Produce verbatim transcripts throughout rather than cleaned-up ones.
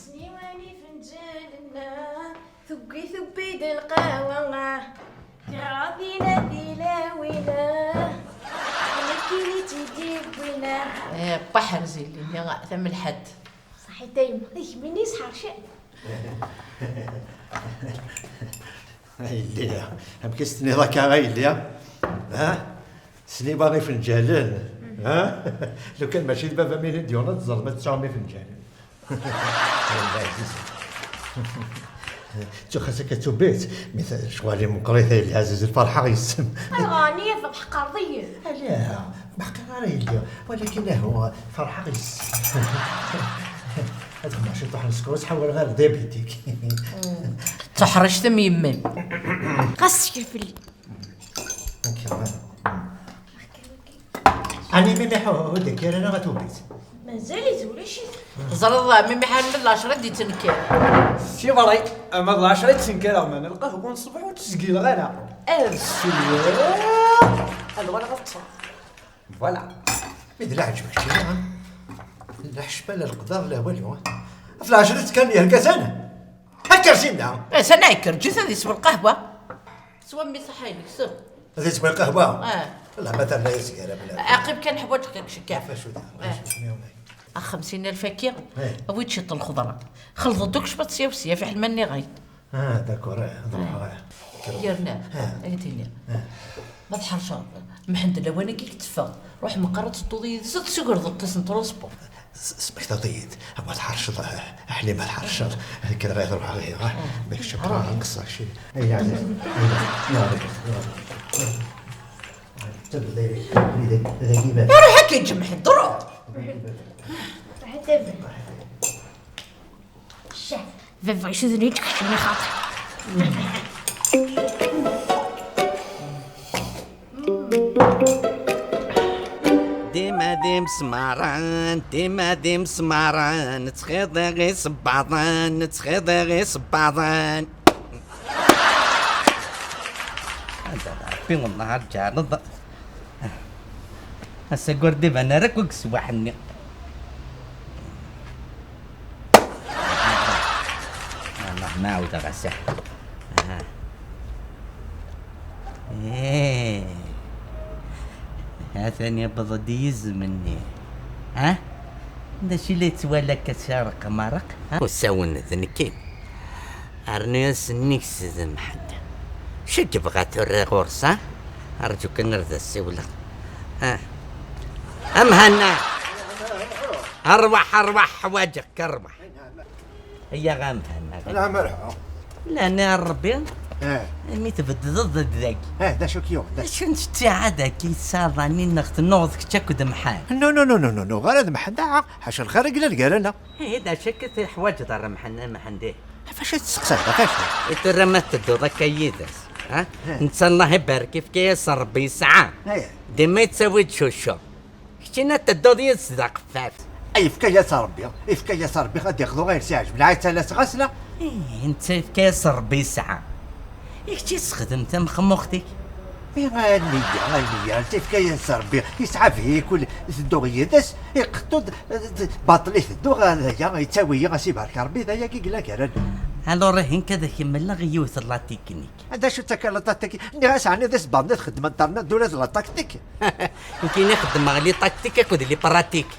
Sniwan ifenǧalen-a, tuggi tewwi-d lqahwa, teɣra tina tilawin-a, nekkini tt-id-iwwin-a. Eh, ṭaḥer zilli-nni tamelḥant. Ṣaḥit a yemma, i kemm-ini sḥercen. A yelli, amek i s-tenniḍ akka a yelli? Ha? Sniwa ifenǧalen, ha? Lukan mačči d baba-m i d-yuɣen ad teẓreḍ ma tesɛum ifenǧalen. Yella ɛziz. Ttuxas akka d tubbit, mi t-, ccɣel-im meqqrit a yelli ɛziz, ferḥeɣ yes-m. Ayɣer, nniya tḥeqqreḍ-iyi? Ala, ma ḥqireɣ ara yelli, walakin ahu, ferḥeɣ yes-s. Ad xedmeɣ ciṭuḥ n sskeṛ, ur ttḥawaleɣ ara diabétique. Teḥṛec am yemma-m. Ɣas sker fell-i. Ɛni mimi ḥuhu d akir ara ɣa tubbit? Mazal-it ulac-it. Teẓriḍ, mi mi ḥarmen lɛecṛa i d-yettnekkar. C'est vrai, ama d lɛecṛa i d-ttenkareɣ, ma lqahwa n ṣṣbeḥ ur tt-zgileɣ ara. Ad sweɣ, ad walaɣ ad ṭṭseɣ. Voilà. Mi d leɛǧeb kečči, ha? Leḥcem ala leqder la walu, ha? Ɣef lɛecṛa i d-ttekkaren yergazen? Akker sinna! Eh, sana yekker, ǧǧet ad yeswa lqahwa. Teswa mmi ṣaḥḥa-inek, seb. Ad yeswa lqahwa? Ah. La, ma terna yezger, a bnadem. Aqim kan ḥwaǧeɣ kan kečči kan. Ɣef acu da? Ah. Ɣef acu da? Axxam sin alf-agi, eh, awi-d ciṭ n lxeḍra. Xelḍeḍ akk cwiṭ sya u sya, fiḥel ma nniɣ-ak. Ah, d'accord, eh, ad ruḥeɣ, eh. Yerna, ah, ad k-d-iniɣ. Ah. Ma tḥerceḍ, Mḥend lawan-agi i yetteffeɣ. Ruḥ meqqar ad tedduḍ yid-s, ad tessugreḍ lqis n transport. S-, smektaḍ-iyi-d. Ma tḥerceḍ, eh, a Ḥlima tḥerceḍ. Nekk dɣa ad ruḥeɣ ihi, eh. Ma kečč ruḥ. Nqeṣṣer kečči. Ay, ay, ay, ay, ay, ay. Ruḥ akka, yeǧǧ Mḥend, ruḥ. Ccah, baba icudden-iyi-d keččini xaṭi. Dima d imesmaṛen, dima d imesmaṛen, ttxiḍiɣ isebbaḍen, ttxiḍiɣ isebbaḍen. Anda Ṛebbi, wellah, ad tǧeɛleḍ. Ass-agi ur d-iban ara akk deg sswaḥ-nni. Allah, ma ɛawdeɣ ass-a. Aha. Eh. Atan yewweḍ-d yizem-nni. Ha? D acu i la yettwali akka, si rreq marreq? Ha? Usawen d nekki. Rnu-yas nnig-s d Mḥend. Acu i yebɣa tura ɣur-s, ha? Rǧu kan ar d as-siwleɣ. Ah. A Mhenna! Arwaḥ, arwaḥ, ḥwaǧeɣ-k, arwaḥ. Ayya a Mhenna. Ala merḥba. Lehna a Rebbi. Eh. Mi tbeddeḍ-d dagi. Eh, d acu k-yuɣ? D acu? Acu n ttiɛad-agi yettṣaḍanin neɣ tennuɣeḍ kečč akked Mḥend? No, no, no, no, no, no, ɣer ad Mḥend, ah, ḥaca lxir i yellan gar-aneɣ. Ih, d acu akka teḥwaǧeḍ ara Mḥend, Mḥend, ih? Ɣef acu i tettseqsayeḍ, ɣef acu? I tura ma tedduḍ akka yid-s, ha? Eh. Netta Allah ibarek, ifka-yas Rebbi yesɛa. Eh. Dima yettawi-d cuccu. Keččini ad tedduḍ yid-s d aqeffaf. Ay, yefka-yas Rebbi, yefka-yas Rebbi ad d-iqḍu ayen s-iɛejben. Lɛay ttalas ɣas la. Ih, netta yefka-yas Rebbi yesɛa. I kečč yessexdem tamexmuxt-ik? Ih, a nniya, a nniya, netta yefka-yas Rebbi, yesɛa bhi kul tedduɣ yid-s, iqeṭṭu-d, d-, baṭel i tedduɣ, d aya, yettawi-yi, a s-ibarek Rebbi, d ayagi i yella gar-aneɣ. Alors, ihi nekk ad ak-mleɣ yiwet n la technique. D acu d takalaṭ-agi? Nniɣ-as ɛni d isebbaḍen i txeddmeḍ terna d ula d la tactique? Nekkini xeddmeɣ les tactiques akked les pratiques.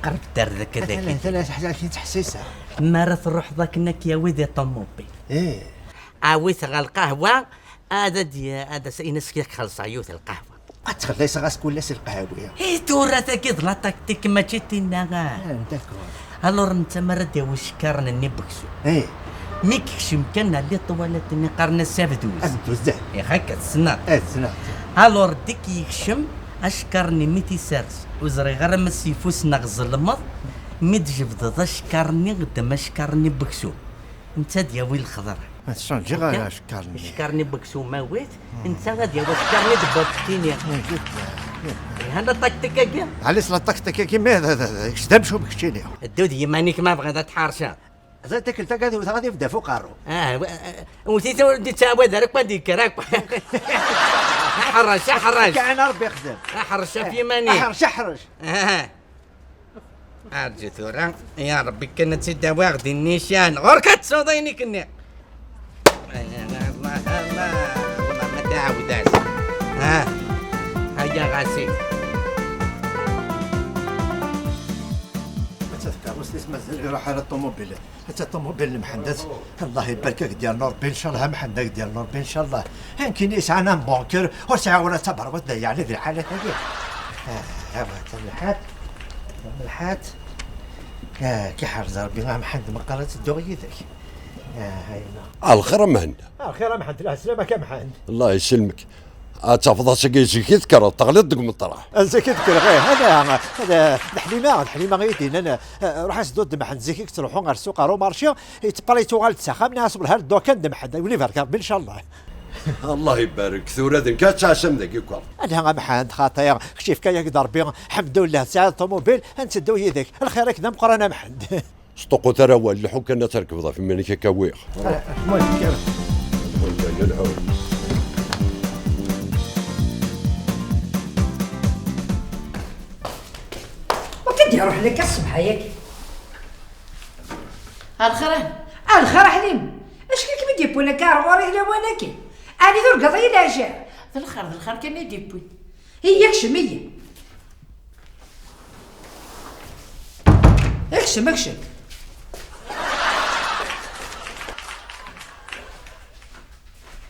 Qrib d ar daki. Atan, daki. Atan, atan, atan, atan, ttḥessiseɣ. Mi ara truḥeḍ akken ad k-yawi di ṭumubil. Ih. Awi-t ɣer lqahwa, ad d-, ad as-, in-as yak xelṣeɣ yiwet lqahwa. Ad txelliṣeɣ-as kul ass lqahwi. I tura tagi d la tactique, mačči d tinna. Ah, d'accord. Alors netta mi ara d-yawi icekkaṛen-nni n weksum. Eh. Mi yekcem kan ar les toilettes-nni qqaren-as abduz. Abduz, eh. Ih, akka tessneḍ. Eh, ssneɣ. Alors deg yekcem, acekkaṛ-nni mi t-isers, ur ẓriɣ ara ma s yeffus neɣ zelmeḍ, mi d-jebdeḍ acekkaṛ-nni, ddem acekkaṛ-nni n weksum. Netta ad d-yawi lexḍer. Ad chanjiɣ. Akka, acekkaṛ-nni. Acekkaṛ-nni n weksum awi-t, netta ad yawi acekkaṛ-nni d Bob Tini. Ihi la tactique-agi. Ɛlaş la tactique-agi, ma d, d, d, kečč d amcum keččini. Ddu d yiman-ik ma bɣiḍ ad tḥerceḍ. Ẓer tikkelt-agi ad wteɣ ad ibedd ɣef uqerru. Ah, w-, eh, wti-t ur d-ittɛawad ara akk ad d-yekker akk. Aḥerrec, aḥerrec. Kan Rebbi yexdem. Aḥerrec ɣef yiman-ik. Aḥerrec, aḥerrec. Ah. Arǧu tura, ya Rebbi kan ad tt-id-awiɣ di nnican. Ɣur-k ad tesɛuḍ ayen i k-nniɣ. Allah, Allah, Allah, ma tɛawed-as. Ha, aya ɣasi. Atta tkeṛṛust-is mazal iruḥ ara ṭumubil. Atta ṭumubil n Mḥend, Allah ibarek, ad k-d-yernu Rebbi, ncallah, a Mḥend, ad k-d-yernu Rebbi, ncallah. Nekkini yesɛan am bunker, ur sɛiɣ ura d taberwat, yeɛni di lḥalat-agi. Ah, awa, tamelḥat, tamelḥat. Ah, k-iḥrez Rebbi, a Mḥend, meqqar ad tedduɣ yid-k. Ah, ayna. Ɛelxir a Mḥend. Ɛelxir a Mḥend, lɛeslama-k a Mḥend. Allah iselmek. Ad tafeḍ ass-agi zik i tekkreḍ, teɣliḍ deg umeṭreḥ. Zik i d-kkreɣ, ih, ala, ala, d Ḥlima, d Ḥlima i yi-d-yennan, eh, ruḥ-as ddu d Mḥend zik i yettruḥu ɣer ssuq, ɣer umarci, yettepper, yetttuɣal-d s axxam, nniɣ-as wellah ar ddu kan d Mḥend, win ibarek Rebbi, ncallah. Allah ibarek, tura d nekk ad tɛasam dagi kan. Ala a Mḥend, xaṭi, kečč yefka-yak-d Ṛebbi, ḥemdullah, tesɛiḍ ṭumubil, ad netteddu yid-k. Lxir-ik d ameqqran a Mḥend. Sṭuqqut ara awal, lḥu kan ad terkbeḍ ɣef iman-ik akka wiɣ. Wa kan d-iruḥen akka ṣṣbeḥ-agi. A lxir a Ḥlim. Acḥal kem-id-yewwin akka ar ɣur-i lawan-agi? Ɛni turgaḍ-iyi leɛjab? D lxir, d lxir kan i d-yewwin. Iya, kcem, iya. Kcem, kcem.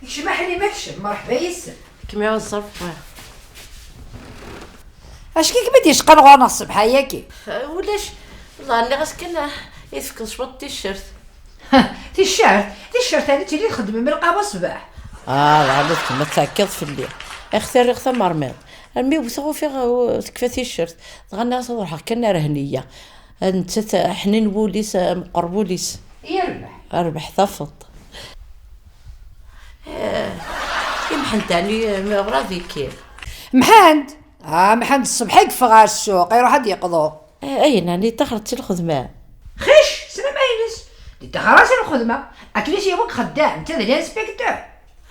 Kcem a Ḥlim, kcem. Merḥba yes-m. Kem-iɛuzzer. Acu i kem-id-yecqan ɣur-neɣ ṣṣbeḥ-agi? Ulac, nniɣ-as kan, ah, i tefkeḍ cwiṭ ticcert. Ticcert? Ticcert-agi tili txeddmem lqahwa ṣṣbeḥ? Ah, dɣa ma tkem-, ad tɛekkiḍ fell-i. Axtir rriɣ tamermiḍt. Armi wteɣ ufiɣ, uh, tekfa ticcert. Dɣa nniɣ-as ad ruḥeɣ kan ar Hniya. Nettat ḥnin wul-is, uh, meqqer wul-is. Yerbeḥ. Rbeḥ tafeḍ. Eh, i Mḥend ɛni, eh, ɣur-a d ikkir? Mḥend? Ah, Mḥend ṣṣbeḥ i yeffeɣ ɣer ssuq, iruḥ ad d-yeqḍu. Eh, ayen ɛni ttaxret si lxedma? Xec, s lamaynes. Di ttaxer-as i lxedma. Akken i s-yewwa xeddam, netta d l'inspecteur.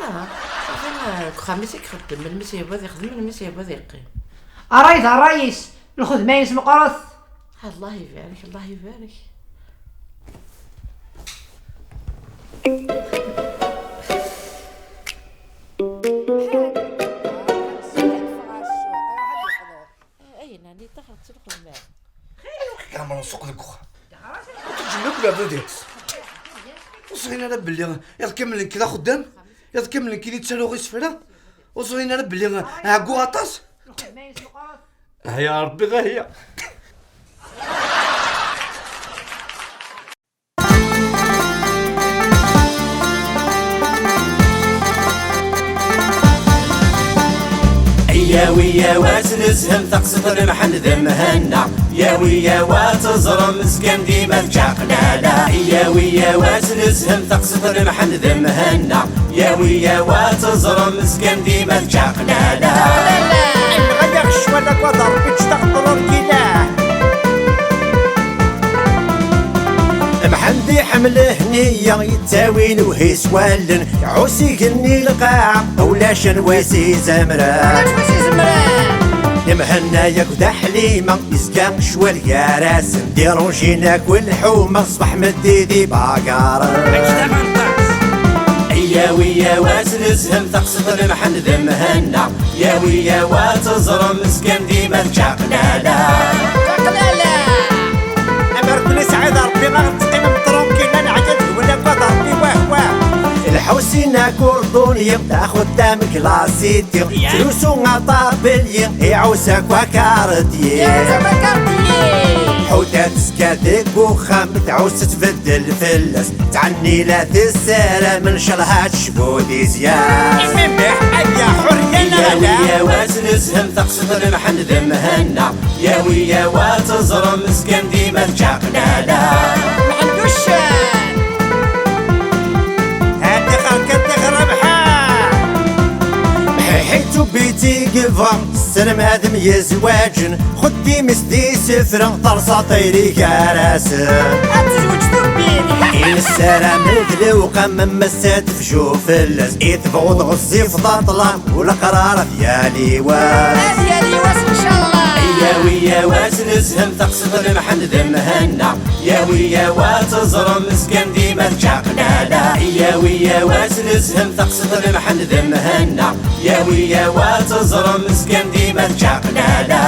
Ah, atan, eh, deg uxxam-is i ixeddem, melmi s-yewwa ad ixdem, melmi s-yewwa ad yeqqim. Ṛṛay d ṛṛay-is, lxedma-ines meqqret. Allah ibarek, Allah ibarek. Ayen ɛni ttaxret si lxedma? Yeɛmer usuq deg uxxam. Ur teǧǧem akk leɛbad-is. Ur ẓrin ara belli iḍ kamel nekk d axeddam, iḍ kamel nekk i d-ttaruɣ isefra. Ur ẓrin ara belli ɛegguɣ aṭas. Ahya Ṛebbi, ahya. Yawi yawa ad nezhem taqsiṭ n Mḥend d Mhenna. Yawi yawa ad teẓrem zgan dima d čaqlala. Yawi yawa ad nezhem taqsiṭ n Mḥend d Mhenna. Yawi yawa ad teẓrem zgan dima d čaqlala. Nɣaya ccwal akked Ṛebbi ǧǧet-aɣ ṭṭrurkila. Mḥend iḥemmel Hniya, yettawi lewhi s wallen, iɛuss igenni lqaɛa, ulac anwa i s-izemren. Ulac anwa i s-izemren. Mhenna akked Ḥlima, yezga ccwal gar-asen, diṛuncin akk lḥuma, ṣṣbeḥ meddi di bagaren. Yawi yawa ad nezhem taqsiṭ n Mḥend d Mhenna. Yawi yawa ad teẓrem zgan dima d čaqlala. Čaqlala! Amer ken-isɛid Ṛebbi, ma ɣ-teqqimem tranquille, neɛya deg-wen akked Ṛebbi, wah, wah. Lḥusin akurduni, taxutam klasiti, ya, trusu aṭabelyi, iɛuss akk akarṭyi. Iɛuss akk akarṭyi. Ḥuta tezga deg uxxam, tɛuss tbeddel fell-as, tɛenni la tessaram, ncallah ad tecbu di zzyad. Imimbeḥ aya ḥurriya neɣ ala? Yawi yawa ad nezhem taqsiṭ n Mḥend d Mhenna. Yawi yawa ad teẓrem zgan dima d čaqlala. Mḥend uccen. Ttixer kan ttixer a Mḥend. Ḥiḥi d Tubiti yebɣa, sselmadem yezwaǧen, xeddim-is d isefra, terṣa tayri gar-asen. Ad tezweǧ Tubiti. I nessaram d lewqam, ma s-tefju fell-as, i tebɣuḍ ɣezzif d aṭlam, u leqrar ad yali wass. Ad yali wass, ncallah. Yawi yawa ad nezhem taqsiṭ n Mḥend d Mhenna. Yawi yawa ad teẓrem zgan dima d čaqlala. Yawi yawa ad nezhem taqsiṭ n Mḥend d Mhenna. Yawi yawa ad teẓrem zgan dima d čaqlala.